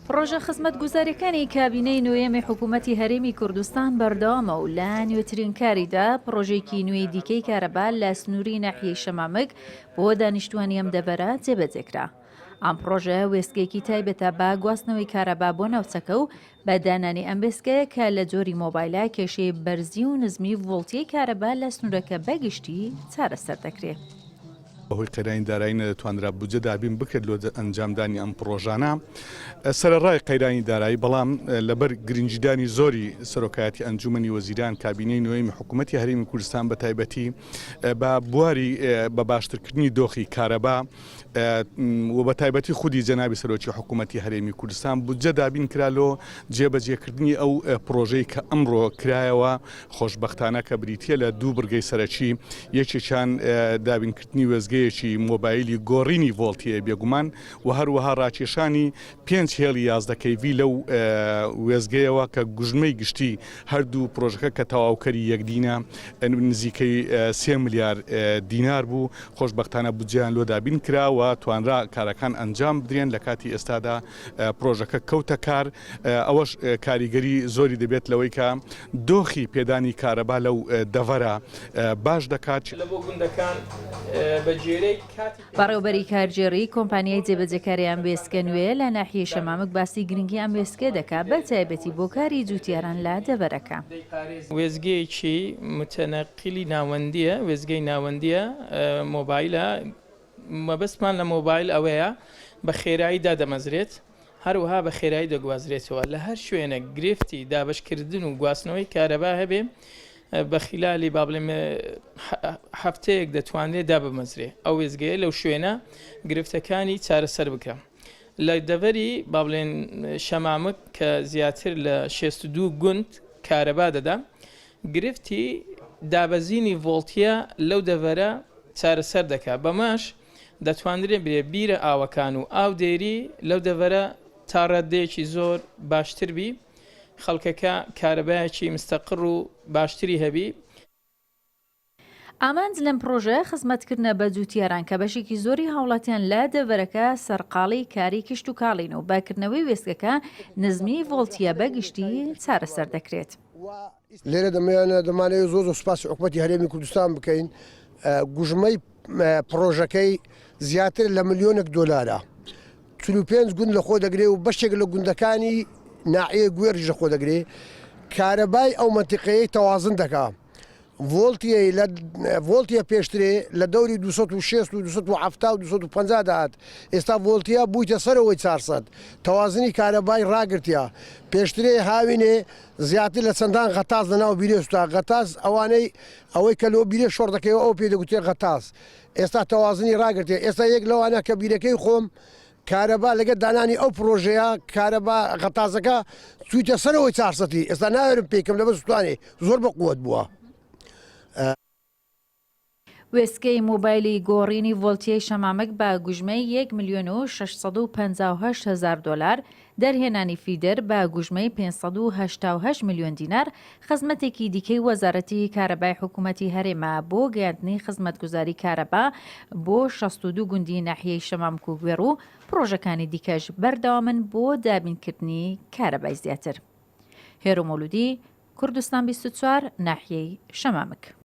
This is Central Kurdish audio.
پڕۆژە خزمەتگوزارییەکانی کابینەی نۆیەمی حکوومەتی هەرێمی کوردستان بەردەوامە و لە نوێترین کاریدا پڕۆژەیەکی نوێی دیکەی کارەبا لە سنووری ناحیەی شەمامک بۆ دانیشتووانی ئەم دەڤەرە جێبەجێکرا. ئەم پڕۆژەیە وێستگەیەکی تایبەتە بە گواستنەوەی کارەبا بۆ ناوچەکە و بە دانانی ئەم وێستگەیە کە لە جۆری مۆبایلە کێشەی بەرزی و نزمی ڤۆڵتیەی کارەبا لە سنوورەکە بە گشتی چارەسەر دەکرێ. بەهۆی قەیرانی دارایی نەدەتوانرا بودجە دابین بکرێت لۆ ئەنجامدانی ئەم پڕۆژانە، سەرەڕای قەیرانی دارایی، بەڵام لەبەر گرنگیدانی زۆری سەرۆکایەتی ئەنجومەنی وەزیران، کابینەی نۆیەمی حکوومەتی هەرێمی کوردستان بە تایبەتی بە بواری بە باشترکردنی دۆخی کارەبا و بە تایبەتی خودی جەنابی سەرۆکی حکوومەتی هەرێمی کوردستان بودجە دابین کرا لۆ جێبەجێکردنی ئەو پڕۆژەی کە ئەمڕۆ کرایەوە خۆشبەختانە کە بریتییە لە دوو بڕگەی سەرەکی، یەکێکیان دابینکردنی وێستگەیەکی مۆبایلی گۆڕینی ڤۆڵتییە بێگومان و هەروەها ڕاکێشانی پێنج هێڵی 11 کەیڤی لەو وێستگەیەوە کە گوژمەی گشتی هەردوو پرۆژەکە کە تەواوکەری یەکدینە نزیکەی سێ ملیار دینار بوو، خۆشبەختانە بودجەیان لۆ دابین کرا و توانرا کارەکان ئەنجام بدرێن، لە کاتی ئێستادا پرۆژەکە کەوتە کار. ئەوەش کاریگەری زۆری دەبێت لەوەی کە دۆخی پێدانی کارەبا لەو دەڤەرە باش دەکات. بەڕێوەبەری کارگێڕیی کۆمپانیای جێبەجێکاری ئەم وێستگە نوێیە لە ناحیەی شەمامک باسی گرنگی ئەم وێستگەیە دەکات بە تایبەتی بۆ کاری جووتیاران لە دەڤەرەکە. وێستگەیەکی متەنەقیلی ناوەندییە، وێستگەی ناوەندییە، مۆبایلە، مەبەستمان لە مۆبایل ئەوەیە بە خێرایی دادەمەزرێت، هەروەها بە خێرایی دەگوازرێتەوە. لە هەر شوێنێک گرفتی دابەشکردن و گواستنەوەی کارەبا هەبێ بە خیلالی با بڵێم هەفتەیەک دەتوانرێت دابمەزرێ ئەو وێستگەیە لەو شوێنە گرفتەکانی چارەسەر بکە. لە دەڤەری با بڵێن شەمامک کە زیاتر لە 62 گوند کارەبا دەدا گرفتی دابەزینی ڤۆڵتیە لەو دەڤەرە چارەسەر دەکا بەمەش دەتوانرێ برێ بیرە ئاوەکان و ئاودێری لەو دەڤەرە تا ڕاددەیەکی زۆر باشتر بی، خەڵکەکە کارەبایەکی مستەقڕ و باشتری هەبی. ئامانج لەم پڕۆژەیە خزمەتکردنە بە جووتیاران کە بەشێکی زۆری هاوڵاتیان لە دەڤەرەکە سەرقاڵی کاری کشتوکاڵین و بە کردنەوەی وێستگەکە نزمیی ڤۆڵتیە بە گشتی چارەسەر دەکرێت. لێرە دەمانەوێت زۆر زۆر سوپاسی حکومەتی هەرێمی کوردستان بکەین گوژمەی پڕۆژەکەی زیاتر لە ملیۆنێک دۆلارە 45 گوند لە خۆ دەگرێ و بەشێک لە گوندەکانی ناحیەی گوێڕیش لە خۆ دەگرێ کارەبای ئەو مەنتیقەیەی تەوازن دەکا ڤۆڵتیەی لە ڤۆڵتیە پێشترێ لە دەوری 260 و 270 و 250 دەهات ئێستا ڤۆڵتیە بوویتە سەرەوەی 400 تەوازنی کارەبای ڕاگرتیە پێشترێ هاوینێ زیاتر لە چەندان غەتاس لە ناو بیرێ سوتا غەتاس ئەوانەی ئەوەی کە لۆ بیرێ شۆڕ دەکەیەوە ئەو پێی دەگوترێ غەتاس ئێستا تەوازنی ڕاگرتیە ئێستا یەک لەوانە کە بیرەکەی خۆم کارەبا لەگەر دانانی ئەو پڕۆژەیە کارەبا غەتازەکە چوویتە سەرەوەی چارسەتی ئێستا ناوێرم پێکەم لەبەر سوتانێ زۆر بە قوت بووە. وێستگەی مۆبایلی گۆڕینی ڤۆڵتیەی شەمامک بە گوژمەی یەک ملیۆن و 658 هەزار دۆلار، دەرهێنانی feeder بە گوژمەی 588 ملیۆن دینار خزمەتێکی دیکەی وەزارەتی کارەبای حکوومەتی هەرێمە بۆ گەیاندنی خزمەتگوزاری کارەبا بۆ 62 گوندی ناحیەی شەمامک و گوێڕ و پڕۆژەکانی دیکەش بەردەوامن بۆ دابینکردنی کارەبای زیاتر. هێرۆ مەولودی، کوردستان 24، ناحیەی شەمامک.